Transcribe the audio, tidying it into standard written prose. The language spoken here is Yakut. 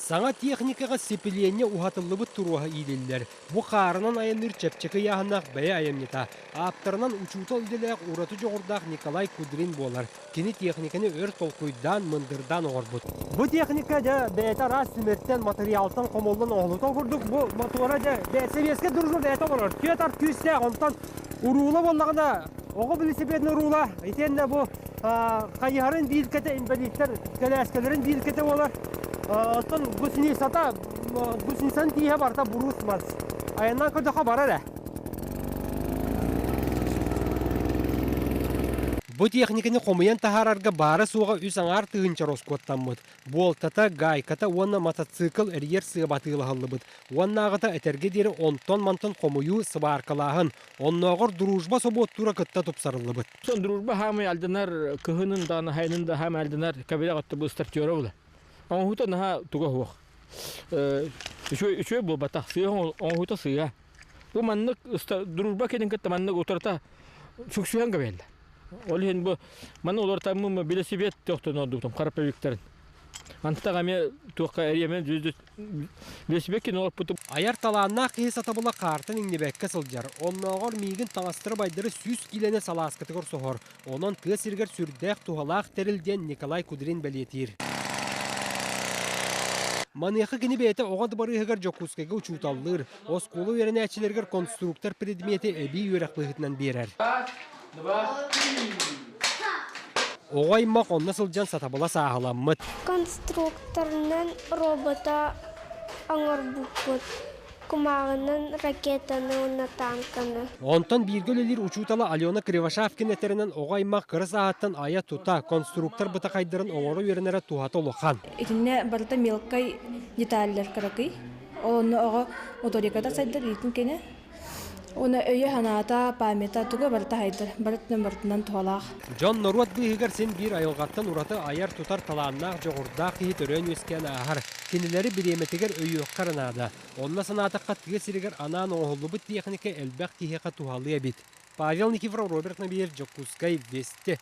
Саҥа техникаҕа сипилиэнньэ уһатыллыбыт туруоһа иилиллэр. Бу хаарынан айанныыр чэпчэки ыйааһыннаах бэйэ айымньыта. Ааптарынан учуутал идэлээх ураты дьоҕурдаах Николай Кудрин буолар. Кини техниканы өр толкуйдаан, мындырдаан оҥорбут. Бу техника дьэ бэйэтэ араас тимиртэн, матырыйаалтан хомуллан оҥоһуллубут. Ол курдук бу мотуора дьэ сэбиэскэй дружба бэйэтэ оҥорор. Түөрт арт күүстээх, онтон уруула буоллаҕына оҕо велосипедын уруула итиэннэ бу хайыһарын биилкэтэ инбэлииттэр кэлээскэлэрин биилкэтэ буолар. Оттон гусеницата гусеницаны тииһэ барыта буруус мас. Айаннаан көрдөххө барар ээ. Бу техниканы хомуйан таһаарарга баара-суоҕа үс аҥаар тыһыынча ороскуоттаммыт. Буолтата, гайката уонна мотоцикл эрийэр сыаба атыылаһыллыбыт. Уоннааҕыта этэргэ диэри онтон-мантан хомуйуу, сыбааркалааһын, оннооҕор дружба собуоттуура кытта тупсарыллыбыт. Дружба хаамай алдынар кыһынын да хайынын да хаамай алдынар кабиле отто бу стартера була. Оҥоһута наһаа туга суох. Үчүгэй үчүгэй буолбатах. Сыа оҥоһута сыа. Бу маннык дружба кэлин кытта маннык утарыта сүксүһэн кэбиһэллэр. Ол иһин бу маны олортаммын билэсибиэт тохтон ордубутум карповиктарын. Антах эмиэ туохха эриэмэн билэсибиэт кино олорпутум. Айар талааннаах киһи сатабыла хаартан иҥнибэккэ сылдьар. Оннооҕор миигин таҥастары байдары 100 киилэни салааскатыгар соһор. Онон тыа сиригэр сүрдээх туһалаах тэрил диэн Николай Кудрин бэлиэтиир. Маныаха кини бэйэтэ оҕо дыбарыаһыгар Дьокуускайга учууталлыыр, оскуола үөрэнээччилэригэр конструктор предмети эбии үөрэх быһыытынан биэрэр. Оҕо аймах онно сылдьан сатабыла сааһыламмыт. Конструкторынан робота оҥорбуппут. Кумааҕынан ракетаны уонна танканы. Онтон бииргэ үлэлиир учуутала Алена Кривошапкина этэринэн оҕо аймах кыра сааһыттан айа-тута, конструктор бытахайдарын оҥоро үөрэнэрэ туһата улахан. Итиннэ барыта мелкай деталлар кыракый. Ол онно оҕо моториката сайдар иитин кэнэ. Уонна өйө-санаата, памята туга барыта хайдар, барытынан барытынан туһалаах. Дьон норуот быыһыгар син биир айылҕаттан ураты айар-тутар талааннаах, дьоҕурдаах киһи төрөөн-үөскээн ааһар. Кинилэри бириэмэтигэр өйүөххэ эрэ наада. Онно санаатахха, тыа сиригэр анаан оҥоһуллубут тиэхиникэ элбэх киһиэхэ туһалыа эбит. Павел Никифоров, Роберт Набиев, Дьокуускай, Вести.